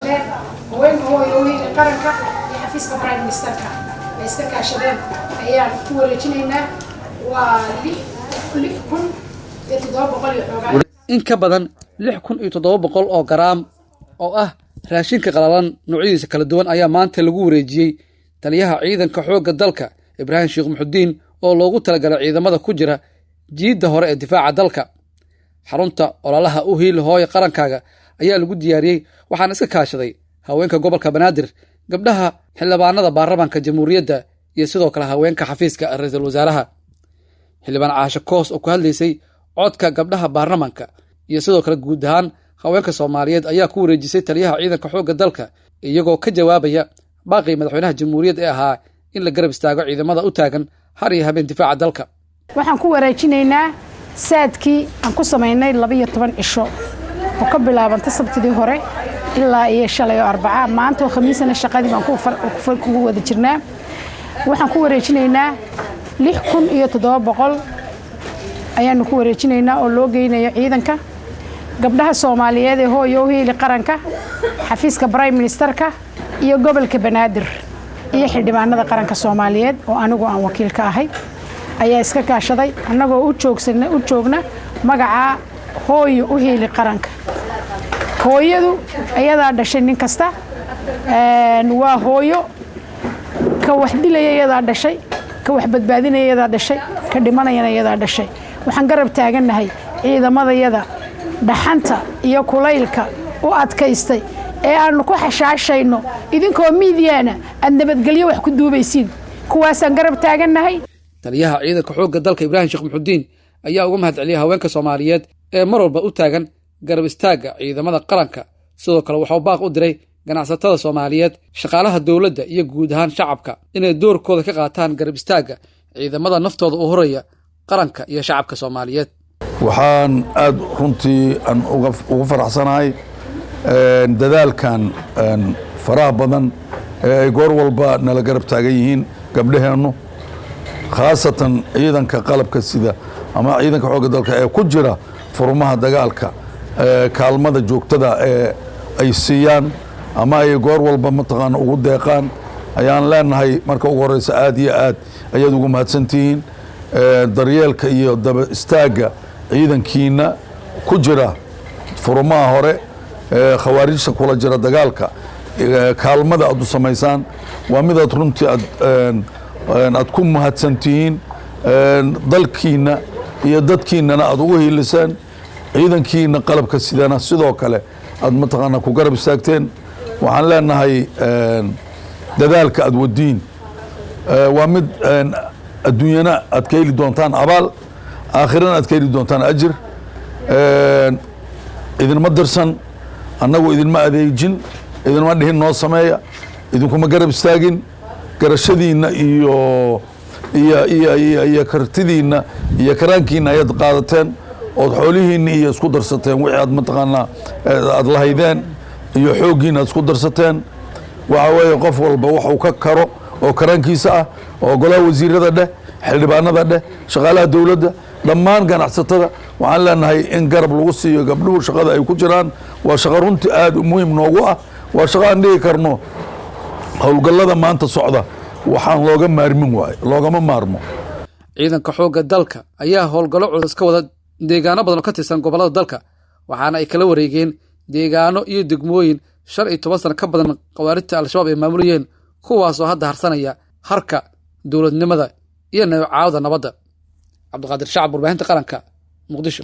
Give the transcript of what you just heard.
kaashadeen haweenka Hooyo Uhiili Qaranka iyo xafiiska Prime Ministerka ay iska kaashadeen ayaan ku wareejinaynaa. Waa 6700 iyo xoogaa. In ka badan 6700 oo garaam oo ah raashinka qalalan noocyadiisa kala duwan ayaa maanta lagu wareejiyey taliyaha ciidanka xoogga dalka, Ibraahim Sheekh Muxudiin, oo loogu talagalay ciidamada ku jira jiidda hore ee difaaca dalka. Xarunta ololaha U Hiili Hooyo Qarankaaga ayaa lagu diyaariyey, waxaana iska kaashaday haweenka gobolka Banaadir, gabdhaha xildhibaanada baarlamaanka Jamhuuriyadda iyo sidoo kale haweenka xafiiska ra-iisul wasaaraha. Xildhibaan Caasho Koos oo ku hadlaysay codka gabdhaha baarlamaanka iyo sidoo kale guud ahaan haweenka Soomaaliyeed ayaa ku wareejisay taliyaha ciidanka xoogga dalka, iyagoo ka jawaabaya baaqii madaxweynaha Jamhuuriyadda ee ahaa in la garab istaago ciidamada u taagan har iyo habeen difaaca dalka. Waxaan ku wareejinaynaa saadkii aan ku samaynay 12 cisho oo ka bilaabanta Sabtidii hore ilaa iyo shalay oo Arbaca, maanta oo Khamiisana shaqadii baan kugu wada jirnaa. Waxaan ku wareejinaynaa 6700 ayaanu ku wareejinaynaa oo loo geynayo ciidanka. Gabdhaha Soomaaliyeed ee Hooyo Uhiili Qaranka, xafiiska Prime Ministerka iyo gobolka Banaadir iyo xildhibaanada qaranka Soomaaliyeed oo anigu aan wakiil ka ahay ayaa iska kaashaday, annagoo u joogsana u joogna magaca Hooyo u Hiili Qaranka. Hooyadu iyadaa dhashay nin kasta, waa hooyo. Ka wax dilaya iyadaa dhashay, ka wax badbaadinaya iyadaa dhashay, ka dhimanayana iyadaa dhashay. Waxaan garab taagannahay ciidamadayada dhaxanta iyo kulaylka u adkaystay ee aanu ku xashaashayno, idinkoo miidiyaana aad nabadgelyo wax ku duubaysiin. Kuwaasaan garab taagannahay. Taliyaha ciidanka xoogga dalka, Ibraahim Sheekh Muxudiin, ayaa uga mahad celiyay haweenka Soomaaliyeed ee mar walba u taagan garab istaagga ciidamada qaranka. Sidoo kale waxau baaq u diray ganacsatada Soomaaliyeed, shaqaalaha dowladda iyo guud ahaan shacabka inay doorkooda ka qaataan garab istaagga ciidamada naftooda u horaya qaranka iyo shacabka Soomaaliyeed. Waxaan aada runtii aan ugu faraxsanahay dadaalkan faraha badan ee ay goor walba nala garab taagan yihiin gabdhaheennu, khaasatan ciidanka qalabka sida ama ciidanka xoogga dalka ee ku jira furmaha dagaalka, kaalmada joogtada ee ay siiyaan ama ay goor walba mataqaana ugu deeqaan ayaan leenahay. Marka ugu horeysa, aad iyo aad ayaad ugu mahadsantihiin daryeelka iyo daba istaagga ciidankiina ku jira furmaha hore ee khawaarijta kula jira dagaalka. Kaalmada aad u samaysaan waa midaad runtii aad ku mahadsantihiin, dalkiina iyo dadkiinana aad ugu hiiliseen, ciidankiina qalabka sidana sidoo kale aad mataqaana ku garab istaagteen. Waxaan leenahay dadaalka aad wadiin waa mid adduunyana aad ka heli doontaan abaal, aakhirana aad ka heli doontaan ajir. Idinma dirsan annagu, idinma adeejin, idinma dhihin noo sameeya, idinkuma garab istaagin. Garashadiinna iyo kartidiinna iyo karaankiinna ayaad qaadateen ood xoolihiinna iyo isku darsateen, wixii aad mataqaanaa aad lahaydeen iyo xooggiina aad isku darsateen. Waxa weeye qof walba wax uu ka karo oo karaankiisa ah oo golaha wasiirada dheh, xildhibaanada dheh, shaqaalaha dowladda, dhammaan ganacsatada, waxaan leenahay in garab lagu siiyo gabdhuhu shaqada ay ku jiraan. Waa shaqo runtii aada muhiim noogu ah, waa shaqo aan dhigi karno howlgallada maanta socda waxaan looga maarmin waayo, loogama maarmo. Ciidanka xoogga dalka ayaa howlgallo culus ka wada deegaano badan oo ka tirsan gobollada dalka, waxaana ay kala wareegeen deegaano iyo degmooyin 15 sano ka badan khawaarijta Al-Shabaab ay maamulayeen, kuwaasoo hadda harsanaya harka dowladnimada iyo neecaawda nabadda. Cabdiqaadir Shacab, Warbaahinta Qaranka, Muqdisho.